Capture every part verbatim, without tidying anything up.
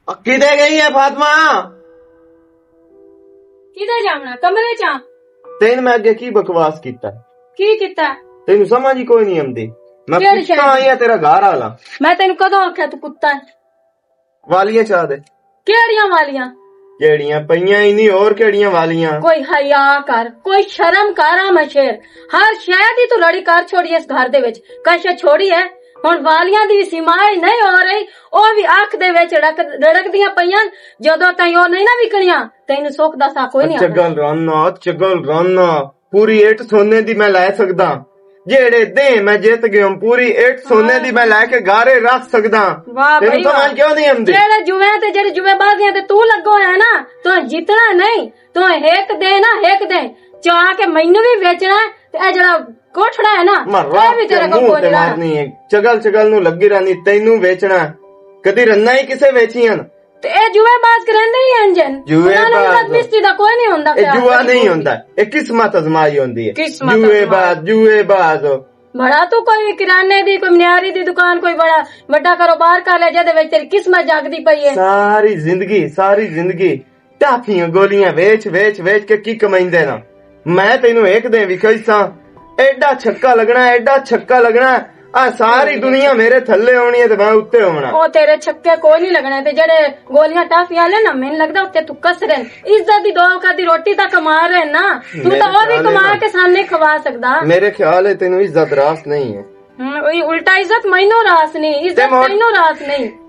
کدے گئی ہے فاطمہ؟ کدے جاونا؟ کمرے چاں۔ تین میں اگے کی بکواس کیتا؟ کی کیتا؟ تینوں سمجھ ہی کوئی نہیں آندی۔ میں کیڑی کتا شے؟ آئی ہاں تیرا گھر والا۔ میں تینوں کدوں آکھیا تو کتا ہے؟ والیاں چاہ دے۔ کیڑیاں والیاں؟ کیڑیاں پئیاں ہی نہیں، اور کیڑیاں والیاں؟ کوئی حیا کر، کوئی شرم کر، آ میں شیر۔ ہر شے دی تو لڑی کر چھوڑی اس گھر دے وچ۔ کشے چھوڑی ہے، ہن والیاں دی سیما ہی نہیں ہو رہی، او وی اکھ دے وچ رڑک-، رڑکدیاں پئیاں۔ جدوں تائیں او نہیں نہ وکنیاں، تینوں سکھ دا سا کوئی نہیں اچھا آخر۔ گل رانا، اچھا گل رانا، پوری اٹ سونے دی میں لے سکدا۔ جیڑے دے میں جیت گیا ہوں، پوری اٹ سونے دی میں لے کے گارے رکھ سکدا۔ واہ تینوں بھائی واہ۔ سمجھ کیوں نہیں آندی؟ جیڑے جوئے تے جیڑے جوئے بازیاں تے تو لگو ہے نا، تو جیتنا نہیں، تو ہک دے نا، ہک دے چا کے مینوں بھی ویچنا ہے۔ تے اے جڑا کوٹھڑا ہے نا، میں اے رات وی کے تیرے کول منہ کوئی تے نہیں رہنا۔ مارنی ہے۔ چگل چگل نو لگی رہنی، تینوں ویچنا ہے۔ کدی رنا ہی کسے ویچی ہن؟ تے اے جوئے باز کریندے ہی ہن جن۔ جوئے انہاں نوں باز۔ بدبختی دا کوئی نہیں ہوندا اے پیا۔ جوا نہیں ہوندا، اے قسمت ازمائی ہوندی ہے۔ قسمت جوئے ازمائی۔ باز، جوئے باز۔ بڑا تو کوئی کرانے دی، کوئی منیاری دی دکان، کوئی بڑا وڈا کاروبار کر لے، جدے وچ تیری قسمت جاگدی پئی ہے۔ ساری زندگی، ساری زندگی ٹافیاں گولیاں ویچ، ویچ، ویچ کے کی کمائیندے نا؟ میں تینوں ایک دن وکھائی ساں، ایڈا چھکا لگنا، ایڈا چھکا لگنا، آ ساری دنیا میرے تھلے ہونی ہے تے میں اُتے ہونا۔ او تیرے چھکے کوئی نہیں لگنے، تے جڑے گولیاں ٹافیاں لے نا، مینوں لگدا اُتے تو کس رہے۔ عزت دی دو وقت دی روٹی تاں کما رہے نا، تو میرے تاں او بھی خیال ہے کما نا، کے سامنے کھوا سکدا۔ میرے خیال ہے تینوں عزت راس نہیں ہے۔ ہوں، اوہی الٹا عزت مینوں راس نہیں، عزت تے مور- تینوں راس نہیں۔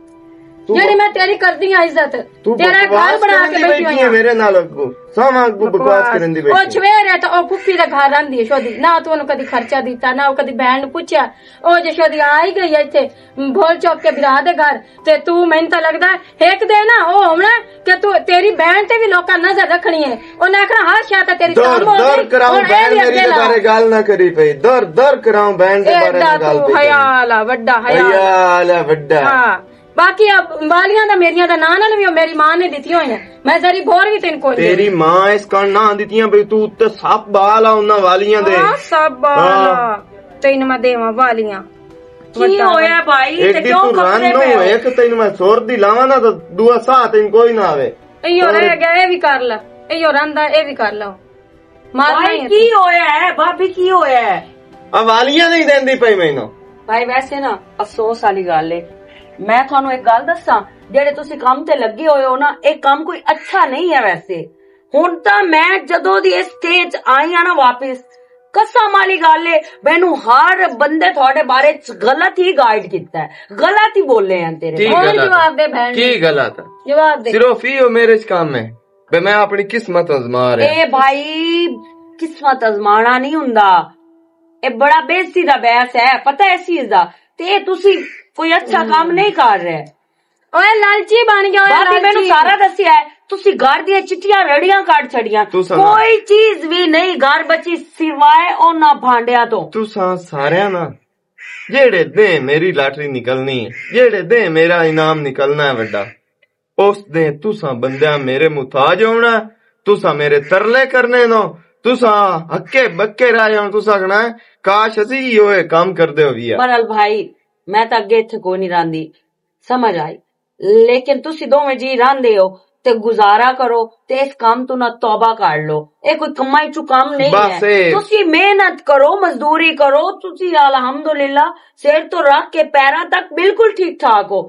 تو جیڑی میں تیری کردی ہاں عزت، تو تیرا گھر بکواس بنا کے کرن دی بیٹھی بیٹھی ہوئی ہے ہاں۔ میرے نال اگوں۔ ساواں اگوں بکواس بکواس۔ کرن دی بیٹھی او ہے۔ چھویر ہے تے او پھپھی دے گھر رہندی ہے شودی۔ نہ تو انہوں کدی خرچہ دیتا، نہ او کدی بہن نوں پوچھیا۔ او جے شودی آ ہی گئی ہے ایتھے، بھول چوک کے بھرا دے گھر، تے تو مینوں تاں لگدا ہے، ہک دے نا او ہونا کہ تو، تیری بہن تے بھی لوکاں نظر رکھنی ہے۔ انہاں آکھنا، "ہر شے تے تیری در، تام ہو در گئی، کراؤں ہن اے بہن بھی میری اگے دے لاؤ۔" بارے گال نہ کری پئی۔ در، در کراؤں بہن دے بارے ایڈا نہ گال تو پئی۔ حیا والا، وڈا حیا والا۔ حیا والا وڈا۔ ہاں۔ باقی اب والیاں دا میریاں دا ناں نہ لویو، میری ماں نے دتی ہوئی ہے۔ میں ذری بور بھی تین کوئی نہیں۔ تیری ماں اس کن نہ دتیاں بھئی تو اُتے سب بال آ انہاں والیاں دے۔ ہاں، سب بال آ۔ ہاں۔ تین میں دیواں والیاں۔ کی وڈا ہویا بھائی، ایک تے دی کیوں تو رن کپڑے نو پے ہو؟ ایک تین میں سور دی لاواں نا تو دعا ساہ تین کوئی نہ آوے۔ ایو اور رہ گیا، اے بھی کر لا۔ ایو رندا، اے بھی کر لا۔ مارنا بھائی، ہی ہے۔ کی ہویا ہے؟ بھابی، کی ہویا ہے؟ آ والیاں نہیں دیندی پئی مینوں۔ بھائی، ویسے نا، افسوس والی گل ہے۔ میں تھانوں ایک گل دساں، جڑے تسی کم تے لگے ہوئے ہو نا، اے کم کوئی اچھا نہیں ہے ویسے۔ ہن تاں میں جدوں دی اس سٹیج آئی ہاں نا واپس، قسم والی گل ہے، مینوں ہر بندے تھوڑے بارے چ غلط ہی گائیڈ کیتا ہے، غلط ہی بولے ہیں تیرے۔ کی غلط ہے؟ جواب دے بہن۔ کی غلط ہے؟ جواب دے۔ صرف ایہو میرے چ کم ہے۔ بے میں اپنی قسمت آزما رہا۔ اے بھائی، قسمت آزمانا نہیں ہوندا۔ اے بڑا بے عزتی دا بحث ہے، پتہ ہے اس چیز دا۔ تے تسی کوئی اچھا کام نہیں کر رہے۔ اوئے لالچی بن گیا، اوئے بھابی، مینوں لالچی۔ سارا دسیا ہے، تسی گھر دیاں چٹیاں رڑیاں کڈ چھڑیاں۔ تساں نا۔ کوئی چیز بھی نہیں گھر بچی سوائے انہاں بھانڈیاں تو۔ تساں ساریاں نا، جیڑے دے میری لاٹری نکلنی ہے، جیڑے دے میرا انعام نکلنا ہے وڈا، اس دے تساں بندیاں میرے محتاج ہونا، تساں میرے ترلے کرنے نو، تساں ہکے بکے رہ جاؤ، تساں آخنا ہے، "کاش اسی ہی ہوئے کام کردے ہوئے۔" بہرحال بھائی، میں تاں اگے اتھے کوئی نہیں راندی، سمجھ آئی، لیکن تسی دوویں جی راندے ہو تے گزارا کرو تے اس کام تو نہ توبہ کر لو۔ اے کوئی کمائی چو کام نہیں بس ہے۔ اے۔ تسی محنت کرو، مزدوری کرو، تسی الحمدللہ سر تو رکھ کے پیراں تک بالکل ٹھیک ٹھاک ہو۔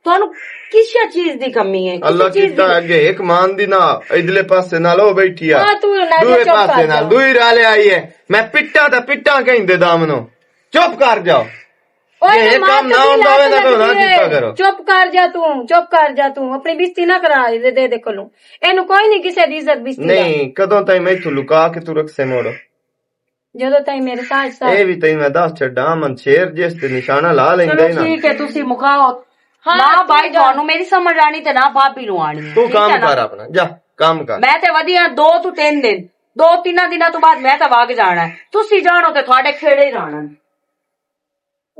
تانوں کسے چیز دی کمی ہے؟ کسے اللہ چیز کیتا دی؟ اگے ایک مان دی نہ ادلے پاسے نال او بیٹھی آ۔ ہاں، تو نہ دوئے چپ کر پاسے نال جاؤ۔ دوئی رالے آئی ہے۔ میں پٹا تے پٹا کہیں دے دامنو۔ چپ کر جاؤ۔ اوئے یہ تے ماں کم نہ کبھی ہوندا ہوئے لت نہ کوئی نہ لگی کیتا ہے۔ کرو۔ چپ کر جا توں، چپ کر جا توں، اپنی بستی نہ کرا دے، دے، دے کولوں۔ اینوں کوئی نہیں کسے دی عزت بستی دا۔ نہیں، کدوں تائیں میں اتھوں لکا کے تو رکھ سے موڑو۔ جدوں تائیں میرے ساتھ ساتھ۔ اے بھی تائیں میں دس چھڈا، امن شیر جس تے نشانہ لا لیندے چلو نا۔ ٹھیک ہے، تسی مکاؤ۔ ہاں، نہ تو بھائی، جا۔ تانوں میری سمجھ آنی تے نہ بھابی نوں آنی ہے، تو ٹھیک کام ہے نا؟ کر اپنا، جا، کام کر۔ میں تے ودی ہاں دو تو تین دن، دو تیناں دناں تو بعد میں تے وگ جانا ہے۔ تسی جانو تے تھوڑے کھیڑے ہی رہنا۔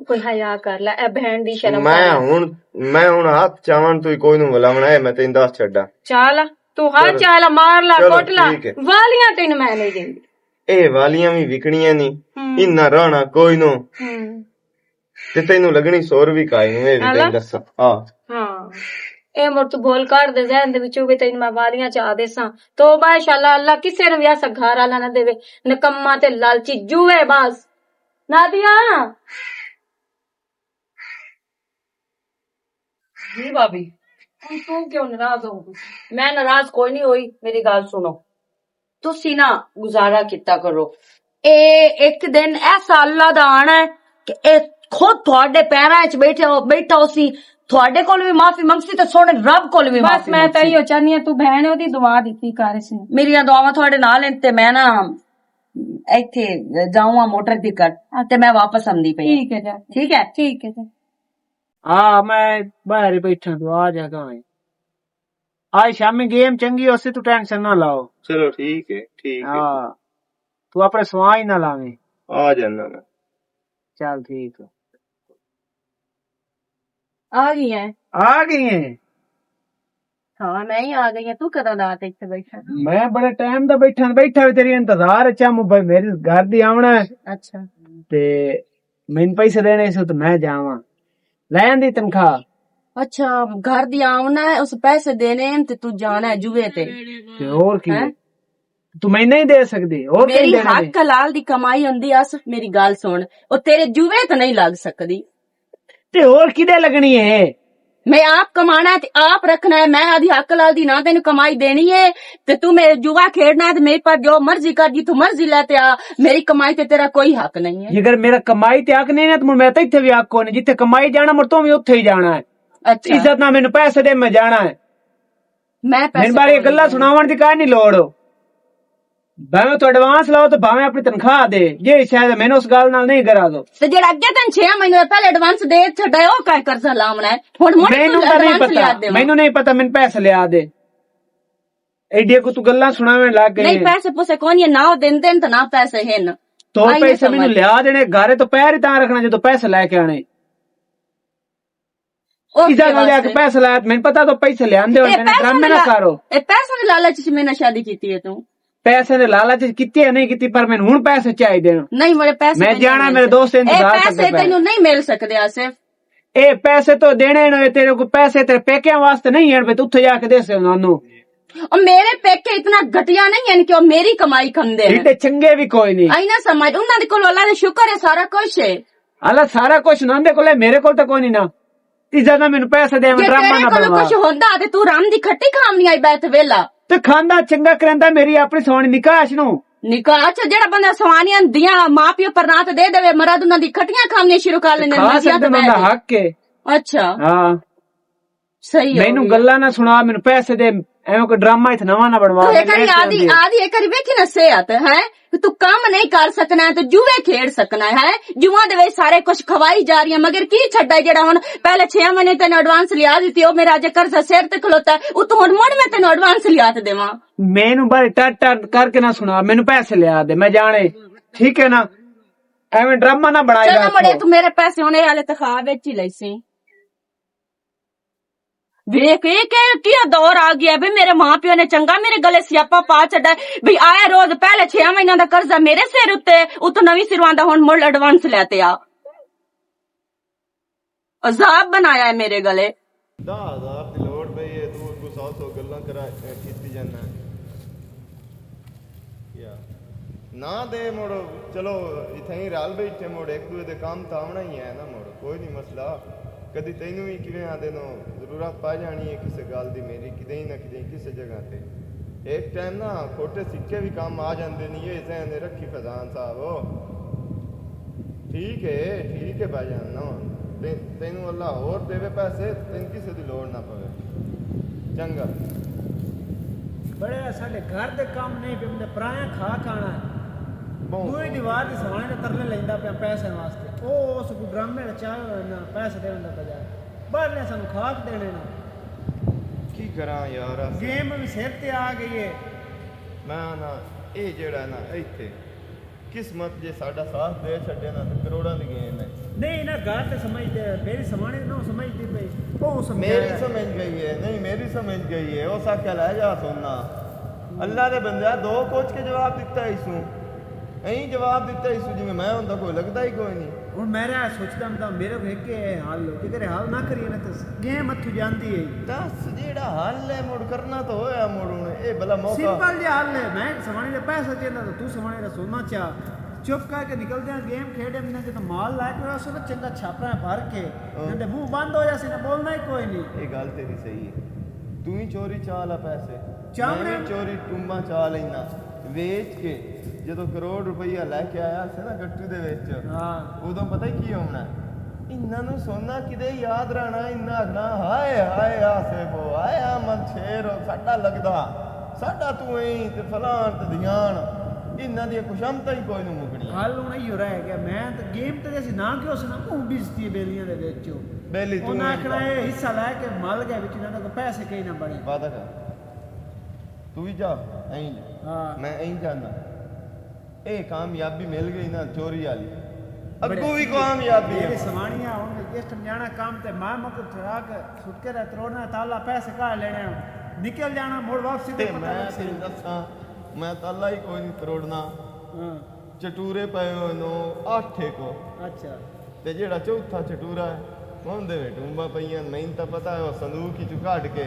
کوئی حیا کر لے، اے بہن دی شرم میں کر لے۔ ہن، میں ہن ہاتھ چاون تو ہی کوئی نوں بلاونا ہے، میں تینوں دس چھڈا۔ چال، تو ہر چلو۔ چال مار لا، چلو، کٹ لا، ٹھیک ہے۔ والیاں تینوں میں نہیں دیندی۔ اے والیاں وی وکنیاں نہیں، ہوں۔ انہاں راہنا کوئی نو۔ ہوں۔ تے تینوں لگنی سور وی کائی نو، اے وی ہاں تینوں لا۔ دساں۔ ہاں۔ ہاں۔ اے مر تو بول کر دے ذہن دے وچوں کہ تینوں میں واریاں چ آ دے ساں۔ توبہ ہے شالا، اللہ کسے نوں وی ایسا گھر والا نہ دے۔ نکما تے لالچی جوئے باز۔ نادیا۔ جی بھابی۔ ہن تو کیوں ناراض ہو گئی؟ میں ناراض کوئی نہیں ہوئی، میری گل سنو۔ تسی نہ گزارا کیتا کرو۔ اے ایک دن ایسا اللہ دا آنا ہے کہ اے خود تہاڈے پیراں وچ بیٹھے ہو، بیٹھا ہو سی، تہاڈے کول وی معافی منگسی تے سونے رب کول وی بس معافی میں تاں منگسی۔ ایہو چاہنی ہاں، تو بہن اودی دعا دتی کر سی۔ میریاں دعاواں تہاڈے نال ہن تے میں نہ ایتھے جاؤں ہاں موٹر پکڑ تے میں واپس آندی پئی۔ ٹھیک ہے جا۔ ٹھیک ہے؟ ٹھیک ہے جا۔ ہاں، میں باہر ہی بیٹھا، تو آ جا گا۔ آج شامی گیم چنگی ہو سی، تو ٹینشن نہ لاؤ۔ چلو ٹھیک ہے، ٹھیک ہے۔ ہاں، تو اپنے سواں ہی نہ لاویں۔ آ جانا میں۔ چل ٹھیک ہے۔ آ گئی ہیں۔ آ گئی ہیں۔ ہاں، میں ہی آ گئی ہاں۔ تو کدوں رات اتنے بیٹھا؟ میں بڑے ٹائم دا بیٹھا، بیٹھا بھی تیری انتظار۔ اچھا، میں بھائی میرے گھر دی آونا ہے۔ اچھا۔ تے مین پیسے دینے سے تو میں جاواں۔ لین دی تنخواہ۔ اچھا، گھر دی آونا ہے، اس پیسے دینے ہیں تے تو جانا ہے جوئے تے۔ تے اور کی؟ ہیں؟ تو میں نہیں دے سکدی، اور کہیں میری دینا حق نہیں۔ حلال دی کمائی ہوندی اس، میری گل سن، او تیرے جوے تے نہیں لگ سکدی۔ تے اور کدے لگنی ہے؟ میں آپ کمانا ہے تے آپ رکھنا ہے، میں آدھی حق حلال دی نہ تینوں کمائی دینی ہے، تے تو میرے جوا کھیڈنا ہے تے میرے پاس جو مرضی کر، جتھوں مرضی لے تے آ، میری کمائی تے تیرا کوئی حق نہیں ہے۔ جے اگر میرا کمائی تے حق نہیں نا، تو میں تے اتھے بھی حق کوئی نہیں، جتھے کمائی جانا، مر تو بھی اتھے ہی جانا ہے۔ اچھا۔ عزت نہ مینوں پیسے دے، میں جانا ہے۔ میں پیسے مینوں بارے کون گلاں دینی؟ سناون دی کائے نہیں لوڑ۔ بھاویں تو ایڈوانس لاؤ تے بھاویں اپنی تنخواہ دے، یہ شاید مینوں اس گل نال نہیں کرا دو۔ تے جیڑا اگے تن چھ مہینے پہلے ایڈوانس دے چھڈا ہے، او کائے قرضہ لاونا ہے؟ ہن مڑ مینوں تو تاں نہیں ایڈوانس پتا، لیا دے۔ مینوں نہیں پتا، مینوں پیسے لیا دے۔ ایڈیاں کو تو گلاں سناویں لگ گئے نہیں، ہیں۔ پیسے پوسے کون یہ نہ دین دین تے نہ پیسے ہن۔ تو آئی پیسے سمجھ۔ مینوں لیا دینے، گھارے تو پیر ہی تاں رکھنا جے تو پیسے لے کے آنے۔ او ایدا کی نال لیا کے واسطے؟ پیسے لایا، مینوں پتا تو پیسے لے آندے ہو، اے میں پیسے ڈرامے نہ لا-، کرو۔ اے پیسے دے لالچ وچ میں نہ شادی کیتی ہے تو۔ پیسے دے لالچ وچ کیتی ہے نہیں کیتی، پر مینوں ہن پیسے چاہیدے نے۔ نہیں، میرے پیسے میں تینوں جانا، نہیں میرے مل دوست سکدے۔ انتظار اے پیسے کردے پئے۔ تینوں نہیں مل سکدے، آصف۔ اے پیسے تو دینے نے، تیرے کو پیسے تیرے پیکیاں واسطے نہیں ہیں، پہ تو اتھے جا کے دے سے انہاں نوں۔ او میرے پیکے اتنا گھٹیا نہیں ہیں کہ او میری کمائی کھاندے ہیں۔ ایڈے چنگے بھی کوئی نہیں۔ آئی نہ سمجھ، انہاں دے کول اللہ دا شکر ہے، سارا کچھ ہے۔ اللہ سارا کچھ انہاں دے کول ہے، میرے کول تو کوئی نہیں نا۔ عزت نہ مینوں پیسے دے، جے ڈرامہ تیرے نہ کول بنوا۔ کچھ ہوندا تے تو رام دی کھٹی کھامنی آئی بیت ویلا۔ تے کھاندا چنگا کریندا، میری اپنی سوانی نکاح نو۔ نکاح چ جڑا بندہ سوانیاں دیاں ماں پیو پر رات دے دے، مراد انہاں دی کھٹیاں کھامنیاں شروع کر لیندے، کھا نشیاں سکدے، تے بندہ بہہ کے۔ حق ہے۔ اچھا۔ ہاں۔ صحیح ہو مینوں گیا۔ گلاں نہ سنا، مینوں پیسے دے، ایویں کوئی ڈرامہ اتھے نواں نہ بنوا، تو میں ایک واری نہیں آدھی، چاہندی۔ آدھی ایک واری ویکھی نہ صحت ہے، تو کم نہیں کر سکنا ہے، تو جوئے کھیڈ سکنا ہے، جوئاں دے وچ سارے کچھ کھوائی جا رہی ہیں، مگر کی چھڈا ہے جڑا ہن پہلے چھ مہینے تینوں ایڈوانس لیا دتی، او میرا اج قرضہ سر تے کھلوتا ہے، اتوں ہن مڑ میں تینوں ایڈوانس لیا تے دیواں۔ مینوں بھائی ٹٹ ٹٹ کر کے نہ سنا، مینوں پیسے لیا دے، میں جانے، ٹھیک ہے نا؟ ایویں ڈرامہ نہ بنائے چلو گا مڑے، تو۔ تو میرے پیسے ہونے والے تے خواب وچ ہی لئی سی۔ ویکھ، اے کہ کیا دور آ گیا بھئی، میرے ماں پیو نے چنگا میرے گلے سیاپا پا چھڈا ہے بھئی، آیا روز پہلے چھ مہینہ دا قرضہ میرے سر اتے، اتوں نویں سروں آندا ہن مڑ ایڈوانس لے تے آ۔ عذاب بنایا ہے میرے گلے۔ دہ ہزار دی لوڑ پئی ہے، تو اگوں سو سو گلاں کرا، کیتی جانا ہے۔ یا نہ دے مڑ، چلو اتھے ہی رل بیٹھے مڑ، ایک دوے دے کام تو آونا ہی ہے نا مڑ، کوئی نہیں مسئلہ۔ کدی تینوں بھی کیویں آدھے نو ضرورت پا جانی ہے کسے گل دی میری، کدے ہی نہ کدے کسے جگہ تے۔ ایک ٹائم نا کھوٹے سکے بھی کام آ جاندے نہیں، یہ ذہن رکھی فیضان صاحب۔ ٹھیک ہے، ٹھیک ہے بھائی جان، نہ تے-، تینوں اللہ ہور دے پیسے، تینوں کسے دی لوڑ نہ پوے۔ چنگا۔ بڑے ساڈے گھر دے کم نہیں پے ہوندے، پرایاں کھا کھانا ہے۔ بہت۔ دوئی دیوار دی سوانے دے ترلے لیندا پیا پیسے واسطے۔ او اس کو ڈرامے رچائے ہوئے نا، پیسے دیون دا بجائے۔ بعد نے سانوں کھا کے دینے نا۔ کی کراں یار، اس گیم بھی سر تے آ گئی ہے۔ میں نا، اے جڑا نا، ایتھے قسمت جے ساڈا ساتھ دے چھڈے نا تے کروڑاں دی گیم ہے۔ نہیں، انہاں گل تے سمجھ دے، میری سمجھ نہ سمجھ دی پئی۔ او سمجھایا۔ میری سمجھ گئی ہے، نہیں، میری سمجھ گئی ہے۔ او سا کیا لے جا سونا۔ اللہ دے بندیا، دو کچھ کے جواب دتا ہے اس نوں۔ ایہی جواب دتا اس جی میں ہوندا کوئی لگدا ہی کوئی نہیں۔ ہن میرا سوچدا ہوندا میرے کو ایک ہی ہے حل ہو، جے کرے حل نہ کریے نا تے گیم اتھوں جاندی ہے۔ دس جیڑا حل ہے مڑ کرنا تو ہویا مڑ ہن اے بلا موقع۔ سمپل جی حل ہے، میں سمانے دا پیسہ چاہنا تو تو سمانے دا سونا چاہ۔ چپ کر کے نکل جانا، گیم کھیڈ ہم نے جے تو مال لائے کوئی اسو چنگا چھاپا ہے بھر کے، ہاں۔ تے منہ بند ہو جاسی نا، بولنا ہی کوئی نہیں۔ اے گل تیری صحیح ہے، تو ہی چوری چاہ لا پیسے، چاہ میں بھی چوری ٹومبا چاہ لینا۔ ویچ کے جدوں کروڑ روپیہ لے کے آیا سی نا گٹو دے وچ، ہاں۔ ادوں پتہ ہی کی ہونا؟ انہاں نوں سونا کدے یاد رہنا، انہاں آکھنا، "ہائے ہائے آ سیبو، ہائے آ من شیر، ساڈا لگدا، ساڈا تو ایں تے فلان تے دھیان۔" انہاں دی خوشامد ہی کوئی نوں مکنی۔ حل ہن ایہو رہ گیا، میں تے گیم تے اسی نہ کیوں سنا، منہ بجتی ہے بیلیاں دے وچ۔ بیلی تو انہاں ہی آکھنا، جا۔ "اے حصہ لے کے مل گئے وچ، انہاں دے کوئی پیسے کہیں نہ بنے۔" وعدہ کر۔ تو بھی جا، ایں جا۔ ہاں۔ میں ایں جانا۔ اے کامیابی مل گئی نا چوری والی۔ بڑے اگوں بھی کامیابی ہے۔ میرے سوانیاں ہن اس ٹائم جانا کام تے ماں مکو تھرا کے سٹ کے تے تروڑنا تالا پیسے کا لینے ہن۔ نکل جانا مڑ واپسی تے تے پتہ میں لگ سی۔ تینوں دساں، میں تالا ہی کوئی نہیں تروڑنا۔ ہاں۔ چٹورے پے ہوئے نو اٹھ ایک۔ اچھا۔ تے جیڑا چوتھا چٹورا ہے، اون دے وچ ٹومبا پئیاں، مینوں تاں پتہ ہے، او صندوق وچوں کڈ کے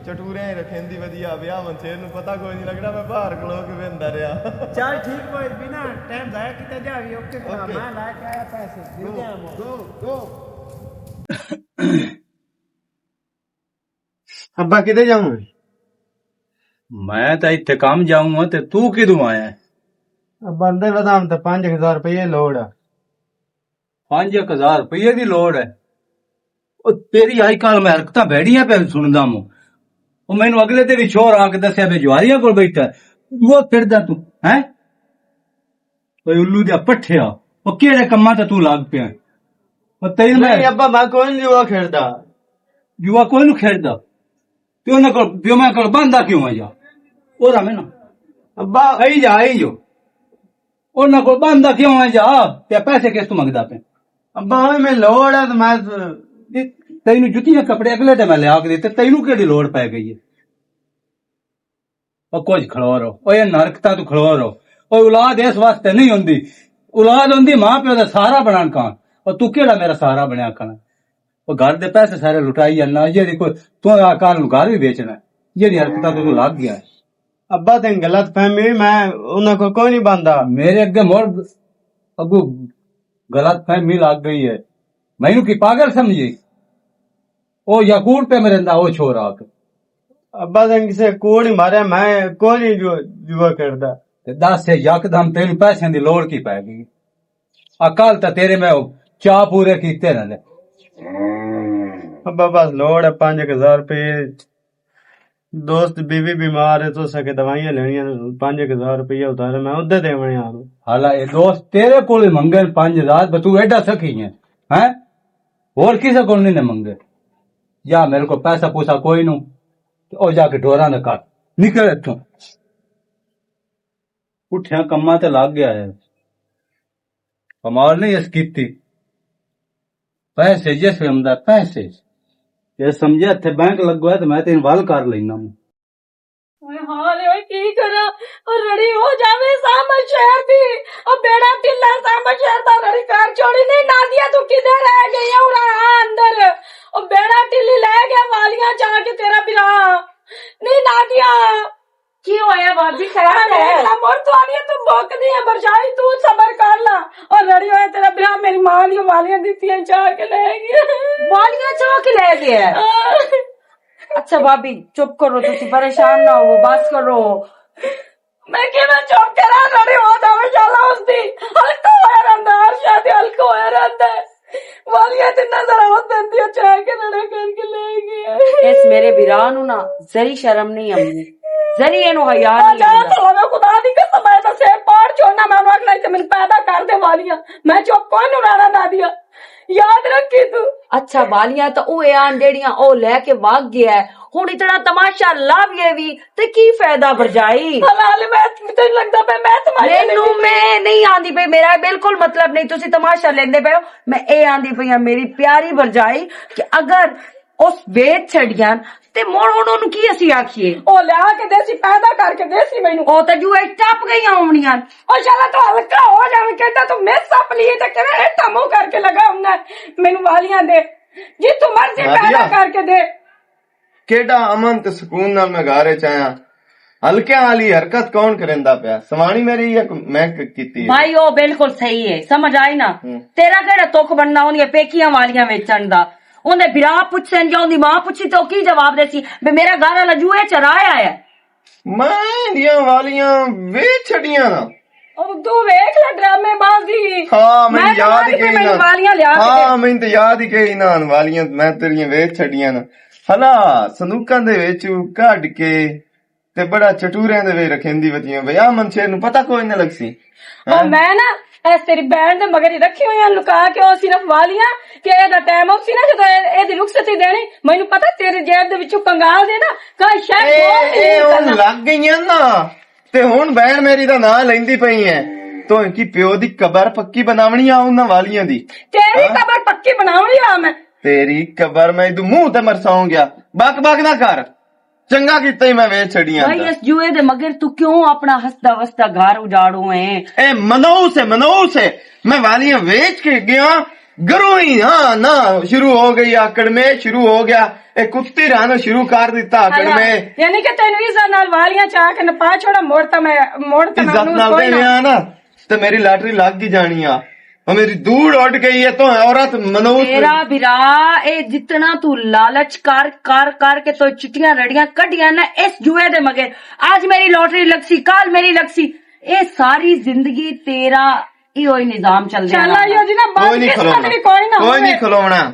چٹوریاں ہی رکھیندی ودیا، ویاہ منچیر نوں پتہ کوئی نہیں لگدا، میں باہر کھلو کے ویندا رہیا۔ چل ٹھیک بھائی، بنا ٹائم ضائع کیتے جاوی، اوکے خدا، اوکے۔ میں لے کے آیا پیسے، ملدے ہاں مو۔ گو، گو۔ ابا کدے جاؤں؟ میں تاں اتھے کم جاؤں ہاں، تے تو کدوں آیا ہے؟ ابا اندر ودام تے پنج ہزار روپے لوڑ ہے۔ پنج ہزار روپے دی لوڑ ہے؟ او تیری آج کل میں حرکتاں بھڑیاں پہ سندا مو۔ او مینوں اگلے تے بھی شور آ کے دسیا بے جواریاں کول بیٹھا ہے۔ وہ پھردا تو، ہیں؟ اوئے الو دیا پٹھیا، او کیڑے کماں تے تو لگ پیا؟ او تینوں میں نہیں ابا، میں کوئی نہیں جوا کھیڈدا۔ جوا کوئی نوں کھیڈدا؟ تے انہاں کول، پیو میں کول باندا کیوں آ جا؟ او رہا میں نا۔ ابا۔ آئی جا، آئی جو۔ انہاں کول باندا کیوں آ جا؟ تے پیسے کس تو منگدا پے؟ ابا، اوئے میں لوڑ ہے تے میں تینوں جتیاں کپڑے اگلے تے میں لیا کے دتے، تینوں کیڑی لوڑ پے گئی ہے؟ او کچھ کھلو رہو، او یہ نرکتاں تو کھلو رہو۔ او اولاد اس واسطے نہیں ہوندی، اولاد ہوندی ماں پیو دا سہارا بنان کان۔ او تو کیڑا میرا سہارا بنیا کھڑا؟ او گھر دے پیسے سارے لٹائی جانا، یہ کوئی تو آ کال نوں گھر بھی بیچنا ہے، یہ حرکتاں تو لگ گیا ہے۔ ابا تے غلط فہمی، میں انہاں کو کوئی نہیں بندا۔ میرے اگے مڑ اگو غلط فہمی لگ گئی ہے، مینوں کی پاگل سمجھے؟ او یا کوڑ پہ مرندا او چھوڑ آ کے۔ ابا تے کسے کوڑ ہی ماریا، میں کوئی نہیں جو جوا کردا۔ تے دس ہے یکدم تینوں پیسے دی لوڑ کی پے گئی؟ اکل تے تیرے میں چا پورے کیتے رہندے۔ ابا بس لوڑ ہے پنج ہزار روپے، دوست بی بی بیمار ہے تو سکے دوائیاں لینیاں، پنج ہزار روپے ادھار میں ادھے دیونے آ۔ حالا اے دوست تیرے کول منگن پنج ہزار، بس تو ایڈا سخی ہے، ہیں؟ اور کسے کول نہیں نے منگے؟ یا میرے کو پیسہ پوسا کوئی نو، تے او جا کے ڈوراں دے کٹ نکل اتھوں۔ اٹھیاں کماں تے لگ گیا ہے۔ کمال نہیں اس کیتی۔ پیسے جس ویلے آندا پیسے۔ جے سمجھیا اتھے بینک لگو ہے تے میں تینوں ول کر لینا۔ اوئے ہاں لے، اوئے کی کراں؟ او رڑی ہو جاوے سامل شہر دی۔ او بیڑا ٹلا سامل شہر دا رڑی کار چھوڑی نہیں۔ نادیا تو کدھر رہ گئی ہے؟ اورا آ اندر۔ او بیڑا ٹلی لے گیا والیاں چا کے تیرا برا۔ نہیں نادیا۔ کی ہویا بھابی، خیر ہے؟ اللہ مر تو آ رہی ہے، تو بھوک نہیں ہے، برجائی تو صبر کر لا۔ اور رڑی ہوئے تیرا برا میری ماں دی والیاں دیتی ہیں، چا کے لے گیا۔ والیاں چا کے لے گیا ہے؟ ہاں۔ اچھا بھابی، چپ کرو، تسی پریشان نہ ہو، بس کرو۔ میں کیویں چپ کراں؟ رڑی ہو جاوے شالا اس دی۔ ہلکا ہویا رہندا، ہر شے تے ہلکا ہویا رہندا ہے۔ والیاں تے نظر آون دیندی ہے، چاہ کے لڑا کر کے لے گیا۔ اس میرے ویرا نو نا ذری شرم نہیں آندی، ذری اینو حیا نہیں آندا۔ تو میں خدا دی قسم ہے، تو سر پاڑ چھوڑنا، میں انہوں آخنا، اسے مینوں پیدا کر دے والیاں۔ میں چپ کوئی نو رانا نہ دیا۔ یاد رکھی تو۔ اچھا، والیاں تو او آن جیڑیاں او لے کے وگ گیا ہے۔ ہن اتنا تماشا لاویے وی تے کی فائدہ بھرجائی؟ حلال میں تینوں لگدا پیا میں تماشا مینوں لیندی پئی۔ میں نہیں آندی پئی، میرا بالکل مطلب نہیں، تسی تماشا لیندے پئے ہو۔ میں اے آندی پئی ہاں، میری پیاری بھرجائی، کہ اگر اس ویچ چھڑیاں تے مڑ انہاں نوں کی اسی آکھیے؟ او لیا کے دیسی، پیدا کر کے دیسی مینوں۔ او تے جوئے ٹپ گئیاں ہوونیاں۔ او شالا تو ہلکا ہو جاویں، کہندا تو میس سپ لیے تے کیویں ہیٹا منہ کر کے لگا ہوندا ہے مینوں والیاں دے۔ جی تو مرضی پیدا کر کے دے۔ کیڈا امن تے سکون نال میں گھر وچ آیا۔ ہلکیاں والی حرکت کون کریندا پیا؟ سوانی میری یا میں ک-، کیتی ہے؟ بھائی، او بالکل صحیح ہے، سمجھ آئی نا؟ ہوں۔ تیرا کیڑا تک بننا اوندیاں پیکیاں والیاں ویچن دا؟ اوندے بھرا پچھسن یا اوندی ماں پچھی تے او کی جواب دیسی؟ بے میرا گھر والا جوئے چرایا ہے۔ میں دیاں والیاں ویچ چھڈیاں نا۔ او تو ویکھ لے ڈرامے بازی۔ ہاں، میں میں یاد ہی کہی نا۔ والیاں لیا کے ہاں، میں تے یاد ہی کہی نا، والیاں میں تیریاں ویچ چھڈیاں نا۔ ہلا، صندوقاں دے وچ کڈ کے تے بڑا چٹوریاں دے وچ رکھیندی وتیاں۔ بھیا، من شیر نوں پتہ کوئی نہ لگسی۔ او ہاں؟ میں نا، ایس تیری بہن دے مگر ہی رکھی ہوئی ہیں لکا کے، او صرف والیاں کہ اے دا ٹائم اسی نا جدوں اے، اے دی رخصتی دینی، مینوں پتہ تیرے جیب دے وچوں کنگال دے نا، کل شاید اے، بول نہیں اے ہن نکلنا۔ لگ گئیاں نا، تے ہن بہن میری دا ناں لیندی پئی ہے۔ تو ان کی پیو دی قبر پکی بناونی آ انہاں والیاں دی۔ تیری ہاں؟ قبر پکی بناونی آ میں۔ تیری قبر میں ادو منہ تے مرساؤں گیا۔ بک بک نہ کر۔ چنگا کیتا ہی میں ویچ چھڑیاں بھائی، تے۔ اس جوئے دے مگر تو کیوں اپنا ہسدا وسدا گھر اجاڑو ہے؟ اے منوس ہے، منوس ہے۔ میں والیاں ویچ کے گیا، گرو ہی، ہاں، نہ، شروع ہو گئی آکڑ میں، شروع ہو گیا۔ اے کتی رہنا شروع کر دیتا آکڑ میں۔ یعنی کہ تینوں عزت نال والیاں چاہ کے نپا چھوڑا، موڑ تا میں، موڑ تا میں عزت نال کوئی دے نہ۔ ویاں نا۔ تے میری لاٹری لگ ہی جانی آ۔ او میری دور اڈ گئی ہے تو عورت منوس۔ میرا برا، اے جتنا تو لالچ کر، کر، کر کے تو چٹیاں رڑیاں کڈیاں نا اس جوئے دے مگر۔ آج میری لاٹری لگ سی، کل میری لگ سی۔ اے ساری زندگی تیرا ایہو ہی نظام چل رہا چل نا۔ آئیو جی نا، بند کوئی نہیں کھلونا۔ کوئی نہ کوئی ہوئے۔ نہیں کھلونا۔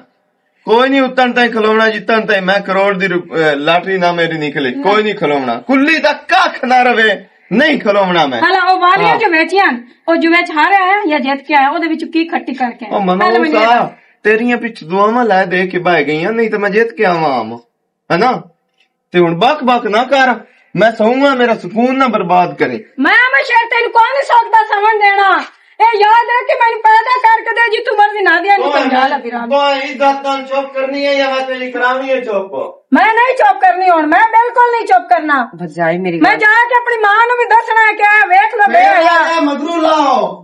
کوئی نہیں اتن تائیں کھلونا، جتن تائیں میں کروڑ دی روپ-، اے، لاٹری نہ میری نکلے۔ کوئی نہیں کھلونا۔ کلی دا ککھ نہ رہے، نہیں کھلونا میں۔ ہلا، او والیاں ہاں۔ جو ویچیاں، او جو ویچ ہار آیا یا جیت کے آیا، او دے وچ کی کھٹی کر کے؟ او منو پہلے مینوں سا، یہ دس۔ تیریاں پچھ دعاواں لے دے کے بھائی گئیاں، نہیں تے میں جیت کے آواں آم۔ ہے نا؟ تے ہن بک بک نہ کر، میں سوؤں گا، میرا سکون نہ برباد کرے۔ میں میں شیر تینوں کون نہیں سوکھدا سمن دینا۔ اے یاد رکھ کہ مینوں پیدا کر کے دے، جی تو مرضی نہ دے، نہیں تو جا لے پھر۔ تو عزت نال چپ کرنی ہے یا میں تیری کرامی ہے چپ؟ میں نہیں چپ کرنی ہن، میں بالکل نہیں چپ کرنا۔ بھرجائی میری میں گل۔ جا کے اپنی ماں نوں بھی دسنا ہے کہ ویکھ لو بے میرا حیا۔ مگرو لاؤ۔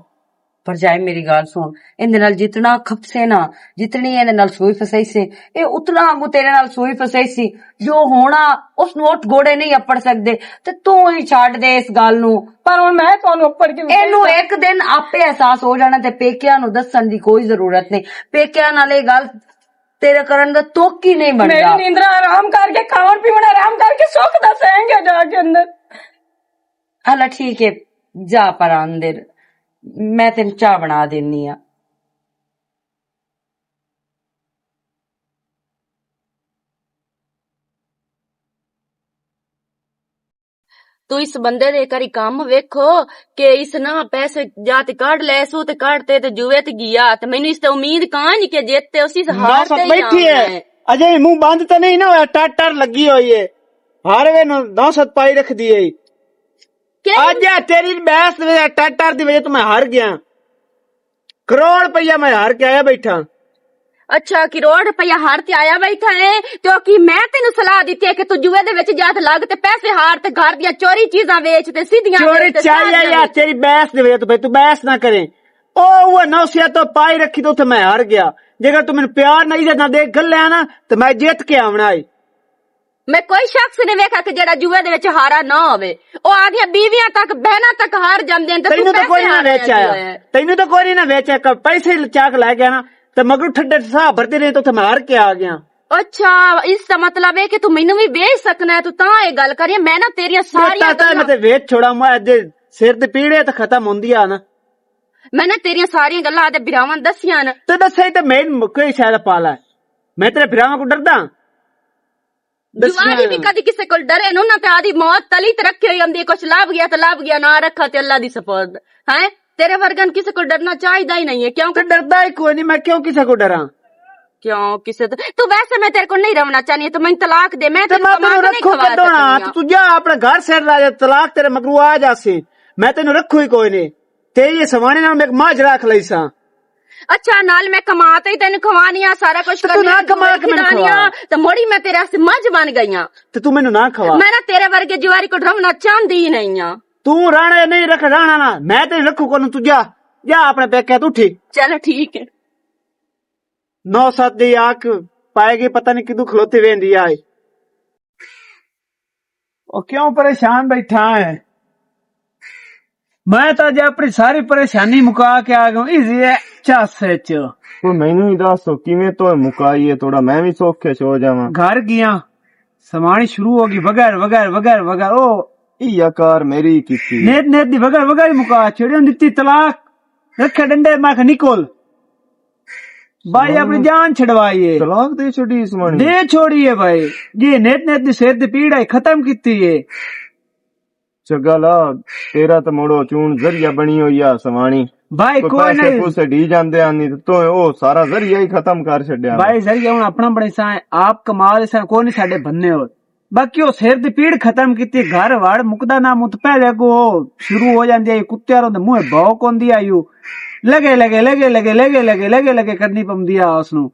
بھرجائی میری گل سن، ایندے نال جتنا کھپسے نا، جتنی ایندے نال سوئی فسائی سے، اے اتنا اگوں تیرے نال سوئی فسائی سی۔ جو ہونا، اس نوں اٹھ گوڑے نہیں اپڑ سکدے، تے تو ہی چھڈ دے اس گل نوں۔ پر ہن میں تانوں اپڑ کے اینوں ایک دن آپے احساس ہو جانا، تے پیکیاں نوں دسن دی کوئی ضرورت نہیں۔ پیکیاں نال اے گل تیرے کرن دا توک ہی نہیں بندا۔ میری نیندرا آرام کر کے، کھاون پیون آرام کر کے، سکھ دا سہنگے جا کے اندر۔ ہلا ٹھیک ہے، جا پر اندر، میں تینوں چاہ بنا دینی آ۔ تو اس بندے دے کری کم ویکھو کہ اس نہ پیسے جا تے کڈ لے سو تے کڈ تے تے جوئے تے گیا تے مینوں اس تے امید کائیں نہیں کہ جیت تے اسی ہار تے ہی بیٹھی آونا ہے۔ اجے منہ بند تے نہیں نہ ہویا، ٹر ٹر لگی ہوئی ہے۔ ہر وے نو نو ست پائی رکھ دی ہے۔ کیا؟ اج تیری بحث دے وجہ، ٹر ٹر دی وجہ تو میں ہار گیا۔ کروڑ روپیہ میں ہار کے آیا بیٹھا۔ اچھا، کروڑ روپیہ ہار تے آیا بیٹھا ہے، کیونکہ میں تینوں صلاح دتی ہے کہ تو جوئے دے وچ جا تے لگ تے پیسے ہار تے گھر دیاں چوری چیزاں ویچ تے سیدھیاں چوری ویچ تے چاہیے ساریاں یار، ویچ۔ تیری بحث دے وچ تو بحث نہ کریں۔ او، وہ نو سیا تو پائی رکھی تو اتھے میں ہار گیا۔ جے اگر تو مینوں پیار نہ عزت نہ دے گھلیا نا، تو میں جیت کے آونا ہے۔ میں کوئی شخص نہیں ویکھا کہ جڑا جوئے دے وچ ہارا نہ ہووے۔ او آدیاں بیویاں تک، بہناں تک ہار جاندے نے تے تینوں تو کوئی نہ ویچ آیا۔ تینوں تو کوئی نہ ویچ آیا، پیسے چاک لے گیا نا، تے مگروں ٹھڈے ساہ بھرتے رہے تو اتھے میں ہار کے آ گیا۔ اچھا، اس دا مطلب ہے کہ تو مینوں بھی ویچ سکنا ہے، تو تاں اے گل کری، میں نا تیریاں ساریاں گلاں میں تے ویچ چھوڑا، میں اج سر تے پیڑے تے ختم ہوندی آ نا۔ میں نا تیریاں ساریاں گلاں آدے بھراواں دسیاں نا۔ تے دسے تے میں کوئی شاید پالا ہے۔ میں تیرے بھراواں کو ڈردا؟ جوانی بھی کدی کسے کول ڈرے نو، نہ تے آدی موت تلی تے رکھے ہوئی ہوندی، کچھ لب گیا تے لب گیا، نہ رکھا تے اللہ دی سپرد۔ ہیں؟ تیرے ورگن کسے کول ڈرنا چاہیدا ہی نہیں ہے، کیوں کہ ڈردا ہی کوئی نہیں، میں کیوں کسے کو ڈراں؟ کیوں کسے تو، تو ویسے میں تیرے کول نہیں رہنا چاہنی، تو میں طلاق دے، میں تے تیرے میں کو تینوں نہیں رکھوں کھوا کدوں ہاں؟ سکتی ہاں۔ تو جا اپنے گھر سر لا جا، طلاق تیرے مگروں آ جاسی، میں تینوں رکھوں ہی کوئی نہیں۔ تیری یہ سوانے نال میں ایک ماں جڑا کھلائی ساں۔ اچھا، نال میں کما تے ہی تینوں کھوانی آ، سارا کچھ تے تو کرنی نہ آ، کما کے مینوں کھوا۔ تے مڑی میں تیرے واسطے مجھ بن گئی آں۔ تے تو مینوں نہ کھوا۔ میں نہ تیرے ورگے جواری کو ڈرمنا چاہندی ہی نہیں آں۔ تو رانا نہیں رکھ، رانا نہ، میں تے رکھوں کونوں، تو جا، جا اپنے پیکے تو اٹھی۔ چلو ٹھیک ہے۔ نو سات دی آنکھ پائے گی، پتہ نہیں کدوں کھلوتی ویندی آئے۔ او کیوں پریشان بیٹھا ہے؟ میں تاں اج اپنی ساری پریشانی مکا کے آ گیا ہوں، ایزی ہے، چس وچ۔ او مینوں ہی دس، او کیویں تو مکائی ہے، تھوڑا میں وی سوکھے سو جاواں۔ گھر گیا، سمانی شروع ہو گئی، وغیر، وغیر، وغیر، وغیر۔ او ای کار میری کیتی۔ نیت، نیت دی وغیر، وغیر مکا چھڑی، ہن دتی طلاق، رکھے ڈنڈے، میں کہ نکل۔ بھائی، اپنی جان چھڑوائی ہے۔ طلاق دے چھوڑی اس مانی۔ دے چھوڑی ہے بھائی۔ جی نیت، نیت دی سر دی پیڑ ہے، ختم کیتی ہے۔ چگا لا، تیرا تے مڑو چون ذریعہ بنی ہوئی آ سوانی۔ بھائی، کوئی کوئی پیسے نہیں۔ پوسے ڈی جاندے آ، نہیں تے تو او سارا ذریعہ ہی ختم کر چھڈیا۔ بھائی، ذریعہ ہن اپنا بنے سا، آپ کمال سا، کوئی نہیں ساڈے بننے ہو۔ باقی او سر دی پیڑ ختم کیتی، گھر وڑ مکدا نہ مت، پہلے اگوں او شروع ہو جاندی آئی، کتیاں روں دے منہ بھوک ہوندی آئی او۔ لگے، لگے، لگے، لگے، لگے، لگے، لگے، لگے کرنی پوندی آ اس نوں۔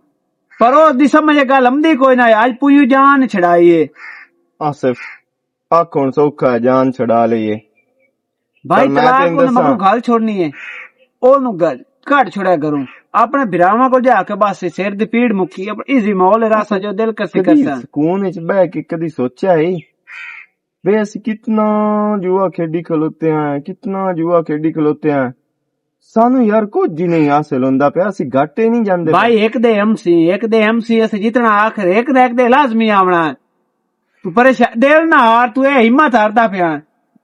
پر او دی سمجھ گل امدی کوئی نہ، اج پویوں جان چھڑائی ہے۔ آصف، آکھ ہن سوکھا ہے، جان چھڑا لئیے۔ بھائی، پر میں طلاق تینوں نوں دساں۔ مگروں گل چھوڑنی ہے۔ او نوں گل گھٹ چھوڑیا کروں۔ اپنے بھراواں کول جا کے بس سر دی پیڑ مکی، اپنے ایزی ماحول راسا جو دل کرسی کدی کرسا۔ سکون وچ بہ کے کدی سوچیا ہے وے اسی کتنا جوا کھیڈی کھلوتے ہیں، کتنا جوا کھیڈی کھلوتے ہیں۔ سانو یار کچھ ہی نہیں حاصل ہوندا پیا، اسی گھاٹے نہیں جاندے بھائی، پے۔ ایک دے ایم سی، ایک دے ایم سی، اسی جتنا آخر ایک دے، ایک دے لازمی آونا ہے۔ تو پریشان دل نہ ہار، تو اے ہمت ہاردا پیا۔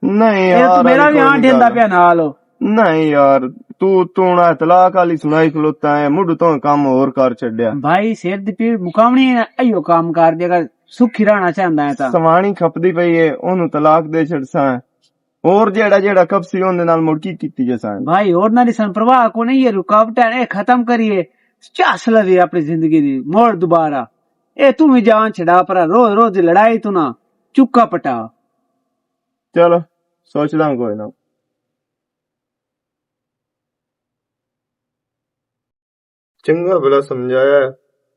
نہیں اے تو یار، میرا ایویں بھی کوئی آن نہیں ٹھیندا گل۔ پیا نال۔ نہیں یار، تو، تو نہ طلاق والی سنائی کھلوتا ہے، مڈ تو کم اور کر چھڈیا۔ بھائی، سر دی پیڑ مکاونی ہے، ایو کام کر دے، اگر سکھی رہنا چاہندا ہے تاں۔ سوانی کھپدی پئی ہے، اونوں طلاق دے چھڑساں۔ اور جیڑا جیڑا کھپسی اوندے نال مڑ کی کیتی جے سان۔ بھائی، اور نہ سن پرواہ کو نہیں، یہ رکاوٹاں نے ختم کریے، چس لوی اپنی زندگی دی، موڑ دوبارہ۔ اے تو بھی جان چھڑا پرا، روز روز دی لڑائی تو نہ، چکا پٹا۔ چلو، سوچدا ہوں کوئی نہ۔ چنگا بلا سمجھایا ہے،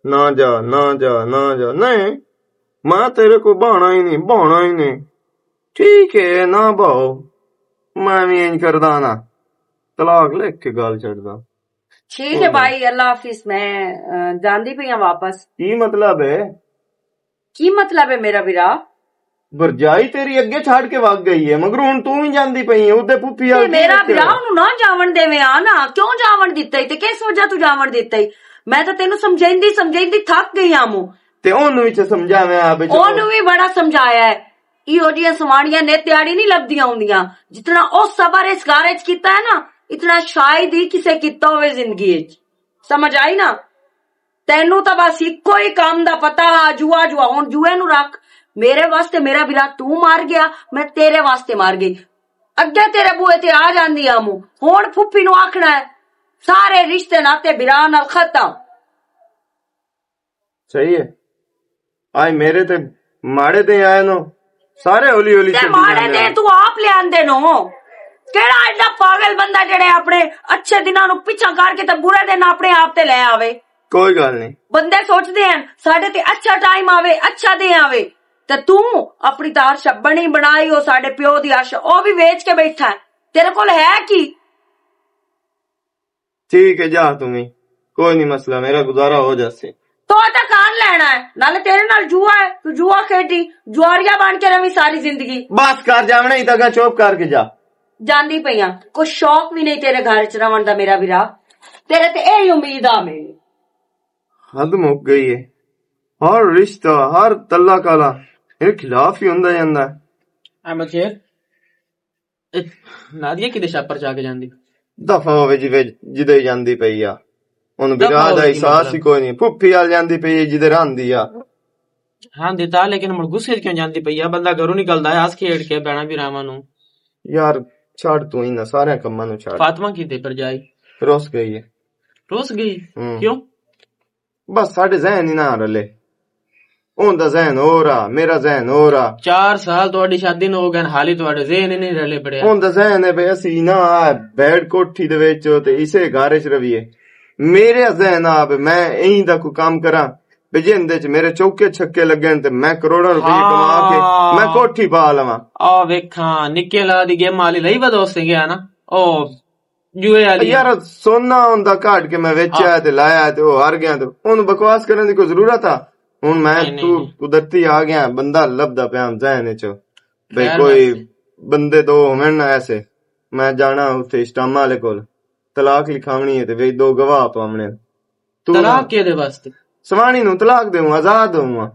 نہ جا، نہ جا، نہ جا۔ نہیں، میں تیرے کو بہانا ہی نہیں، بہانا ہی نہیں۔ ٹھیک ہے، نہ بہو، میں بھی انج کردا نا، طلاق لکھ کے گل چھڑدا۔ ٹھیک ہے بھائی، اللہ حافظ، میں، آ، جاندی پئی ہاں واپس۔ کی مطلب ہے؟ کی مطلب ہے میرا بھرا؟ برجائی تیری اگے چھڈ کے وگ گئی ہے، مگر ہن توں وی جاندی پئی ہے، اودے پھپھی تے آل کی میرا بھرا اونوں نہ جاون دیویں آ نا، کیوں جاون دتا ای؟ تے کس وجہ تو جاون دتا ای؟ میں تے تینوں سمجھیندی سمجھیندی تھک گئی آں مو۔ تے اونوں وی تے سمجھاویں آ وچ۔ اونوں وی بڑا سمجھایا ہے۔ ایہو جیاں سوانیاں نے تیاڑی نہیں لبدیاں ہوندیاں۔ جتنا او صبر اس گھر وچ کیتا ہے نا، اتنا شاید ہی کسے کیتا ہوئے زندگی وچ۔ سمجھ آئی نا؟ تینوں تاں بس اکو ہی کام دا پتہ ہا، جوا، جوا۔ ہن جوئے نوں رکھ، میرے واسطے میرا بھرا توں مار گیا، میں تیرے واسطے مار گئی۔ اگے تیرے بوئے تے آ جاندی آ موں، ہن پھپھی نوں آکھنا ہے، سارے رشتے ناتے بھرا نال ختم۔ صحیح ہے۔ آج میرے تے ماڑے دے آئے نو، سارے ہولی ہولی تے چلی ماڑے جاندے دے نو۔ تو آپ لے آندے نو۔ کیڑا ایڈا پاگل بندہ جڑے اپنے اچھے دناں نو پیچھا کر کے تے برے دن اپنے آپ تے لے آوے؟ کوئی گل نہیں۔ بندے سوچدے ہن، ساڈے تے اچھا ٹائم آوے، اچھا دن آوے، تے توں اپنی تے عرش بنی بنائی، او ساڈے پیو دی عرش، او بھی ویچ کے بیٹھا ہے۔ تیرے کول ہے کی؟ ٹھیک ہے، جا تمہیں، کوئی نہیں مسئلہ، میرا گزارا ہو جاسے۔ تو تے کان لینا ہے، نالے تیرے نال جوا ہے، تو جوا کھیڈی، جواریا بن کے رہویں ساری زندگی۔ بس کر جاونا ہی تکا، چپ کر کے جا۔ جاندی پئی آں، کوئی شوق بھی نہیں تیرے گھر چ رہن دا میرا بھرا، تیرے تے اے ہی امید آ میری۔ حد مک گئی ہے، ہر رشتہ، ہر تعلق والا میرے خلاف ہی ہوندا جاندا ہے۔ احمد شیر، اے نادیہ کدے شاپر چا کے جاندی؟ دفعہ ہوے جی وچ جدے ہی جاندی پئی آ۔ اونوں دفعہ بلا دا ہوے جی احساس مطلب۔ ہی کوئی نہیں۔ پھپھی آل جاندی پئی ہے جدے راندی آ۔ ہاں دتا، لیکن مڑ غصے کیوں جاندی پئی آ؟ بندہ گھروں نکلدا ہے، ہس کھیڈ کے بھیناں بھراواں نوں۔ یار چھڑ توں انہاں سارے کماں نوں چھڑ۔ فاطمہ کیتے پرجائی؟ روس گئی ہے۔ روس گئی؟ ہوں۔ کیوں؟ بس ساڈے ذہن ہی نہ رلے۔ اوندا ذہن ہو رہا، میرا ذہن ہو رہا۔ چار سال تہاڈی شادی نوں ہو گئے، حالی تہاڈے ذہن ہی نہیں رلے بڑے۔ اوندا ذہن ہے بھئی اسی نہ آ بیڈ کوٹھی دے وچ تے اسے گھر وچ رویے۔ میرے ذہن آ بھی میں ایندا کوئی کم کراں، بھی جیندے چ میرے چوکے چھکے لگن تے میں کروڑاں روپے کما کے میں کوٹھی پا لواں۔ آ ویکھاں، نکے لا دی گیم والی لئی بدو سے گیا نا۔ او جوئے والی۔ یار، سونا ہوندا کٹ کے میں ویچیا تے لایا تے او ہار گیا تے اونوں بکواس کرن دی کوئی ضرورت آ؟ ہن میں تو قدرتی آ گیا، بندہ لبدا پیا ہم ذہن وچ۔ بھئی کوئی بندے دو ہوون نا ایسے، میں جانا اتھے اسٹامہ والے کول، طلاق لکھاونی ہے تے وی دو گواہ پاونے۔ تو طلاق کے دے واسطے؟ سوانی نو طلاق دیواں، آزاد ہوواں۔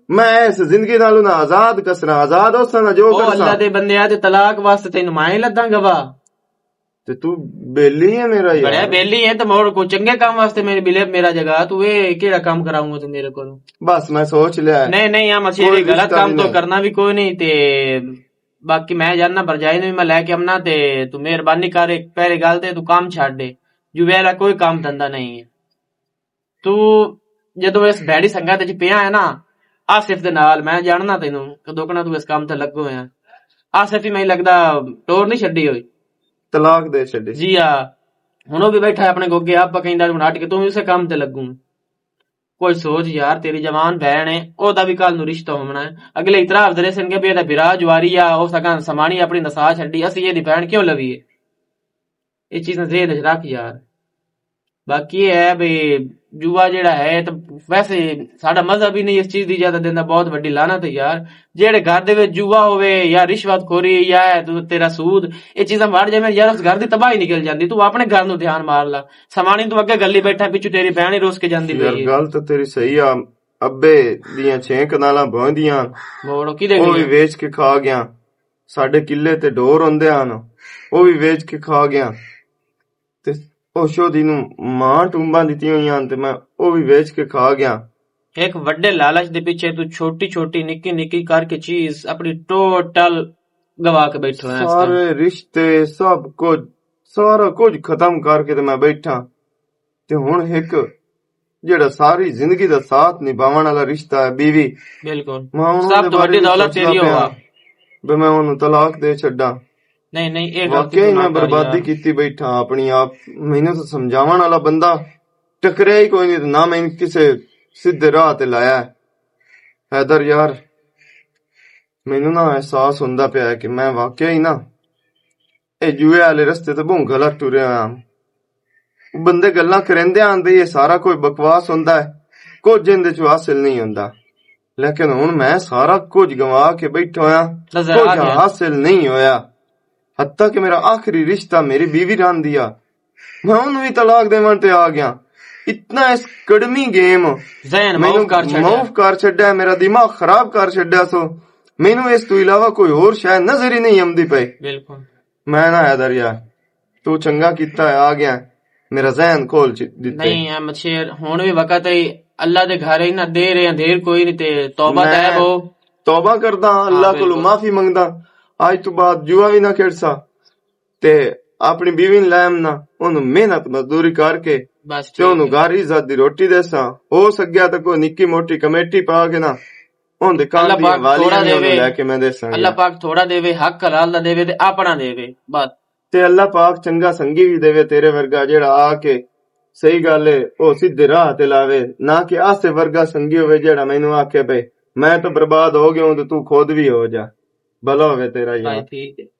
میں اس زندگی نالوں نہ آزاد کسنا، آزاد ہو سنا جو او کرساں۔ اللہ دے بندے آ تے طلاق واسطے تینوں میں لداں گواہ۔ تے تو بیلی ہے میرا یار۔ بڑا بیلی ہے تے مور کو چنگے کام واسطے میرے بلے میرا جگہ، تو اے کیڑا کام کراؤں گا تو میرے کولوں؟ بس میں سوچ لیا ہے۔ نہیں، نہیں، ہم اسی کوئی غلط رشتہ کام بھی تو نہیں۔ کرنا بھی کوئی نہیں تے باقی میں جاننا بھرجائی نوں وی میں لے کے آمنا تے تو مہربانی کر، ایک پہلے گل تے تو کام چھڈ دے، جو ویلا کوئی کام دھندا نہیں ہے۔ تو جدوں اس بھیڑی سنگت وچ پیا ہے نا، آصف دے نال، میں جاننا تینوں، کدوں کنا تو اس کام تے لگو ہویا۔ آصف ہی میں لگدا ٹور نہیں چھڈی ہوئی۔ طلاق دے چھڈی۔ جی ہاں، ہن او بھی بیٹھا ہے اپنے گوگے، آپ کہیندا ہن ہٹ کے تو بھی اسے کام تے لگوں۔ کوئی سوچ یار، تیری جوان بہن ہے، او دا بھی کل نوں رشتہ ہونا ہے۔ اگلے اعتراف درے سن کے بھی اے دا بھرا جواری آ، او سکاں سمانی اپنی نسا چھڈی، اسی اے دی بہن کیوں لوی ہے؟ اے چیز نوں ذہن وچ رکھ یار۔ باقی اے ہے بھی جوا جیڑا ہے تے ویسے ساڈا مذہب ہی نہیں اس چیز دی اجازت دیندا، بہت وڈی لعنت ہے یار۔ جیڑے گھر دے وچ جوا ہوے یا رشوت خوری یا ہے تو تیرا سود، اے چیزاں وڑ جاویں یار، اس گھر دی تباہی نکل جاندی۔ تو اپنے گھر نوں دھیان مار لا۔ سمانی تو اگے گلی بیٹھا، پچھو تیری بہن ہی روس کے جاندی یار، پئی ہے۔ گل تو تیری صحیح آ۔ ابے دیاں چھے کنالاں بھوئیں دیاں، موڑ کی دے او گئی وی ہے؟ ویچ کے کھا گیا۔ ساڈے قلعے تے ڈور ہوندے ہن، او وی ویچ کے کھا گیا۔ تے او شودی نوں ماں ٹومباں دتیاں ہوئیاں ہن تے میں او وی ویچ کے کھا گیا۔ ایک وڈے لالچ دے پیچھے تو چھوٹی چھوٹی نکی نکی کر کے چیز اپنی ٹوٹل گوا کے بیٹھے ہوئے ہیں اس ٹائم۔ سارے رشتے، سب کچھ، سارا کچھ ختم کر کے تے میں بیٹھا۔ تے ہن ہک جیڑا ساری زندگی دا ساتھ نبھاون والا رشتہ ہے، بیوی۔ بالکل۔ میں ہن سب اون دے تو بارے وڈی وی دولت سوچدا تیری پیا ہووا۔ بے میں اونوں طلاق دے چھڈاں۔ نہیں، نہیں، اے غلطی واقعی تو نہ میں کر بربادی یار۔ کیتی بیٹھا اپنی آپ۔ مینوں تو سمجھاون والا بندہ ٹکریا ہی کوئی نہیں، نہ میں کسے سیدھے راہ تے لایا ہے۔ حیدر یار، مینوں نہ احساس ہوندا پیا ہے کہ میں واقعی ہی نہ اے جوئے والے رستے تے بہوں غلط ٹریا ہاں۔ بندے گلاں کریندے آندے، اے سارا کوئی بکواس ہوندا ہے، کچھ ایندے چوں حاصل نہیں ہوندا۔ لیکن ہن میں سارا کچھ گنوا کے بیٹھا ہویا، نظر آ کچھ گیا۔ حاصل نہیں ہویا۔ حتیٰ کہ میرا آخری رشتہ میری بیوی رہندی آ، میں اونوں وی طلاق دیون تے آ گیا۔ اتنا اس کڑمی گیم ذہن معاف مینوں کر چھڈیا۔ معاف کر چھڈیا، میرا دماغ خراب کر چھڈیا۔ سو مینوں اس تو علاوہ کوئی ہور شے نظر ہی نہیں آمدی پئی۔ بالکل۔ میں نہ حیدر یار، تو چنگا کیتا ہے، آ گیا، میرا ذہن کھول چ-، دتے۔ نہیں احمد شیر، ہن وی وقت ہے، اللہ دے گھر ہی نہ دیر ہے، دیر کوئی نہیں تے توبہ میں تائب ہو۔ توبہ کردا ہاں، اللہ کولوں بالکل۔ معافی منگدا، اج تو بعد جوا وی نہ کھیڈسا تے اپنی بیوی نوں لے آمنا، اونوں محنت مزدوری کر کے بس تے ٹھیک اونوں ہے۔ گھر عزت دی روٹی دیساں۔ ہو سکیا تے کوئی نکی موٹی کمیٹی پا کے نہ، اون دے کان اللہ دی پاک والی تھوڑا نے اونوں دیوے، لے کے میں دیساں اللہ گیا۔ پاک تھوڑا دیوے، حق حلال دا دیوے تے اپنا دیوے، بس۔ تے اللہ پاک چنگا سنگی وی دیوے تیرے ورگا، جیڑا آ کے صحیح گل ہے، او سیدھے راہ تے لاوے، نہ کہ آسے ورگا سنگی ہوے، جیڑا مینوں آکھے پئے، "میں تو برباد ہو گیا ہوں، تے تو خود وی ہو جا۔" بھلا ہوے تیرا یار۔ بھائی ٹھیک ہے۔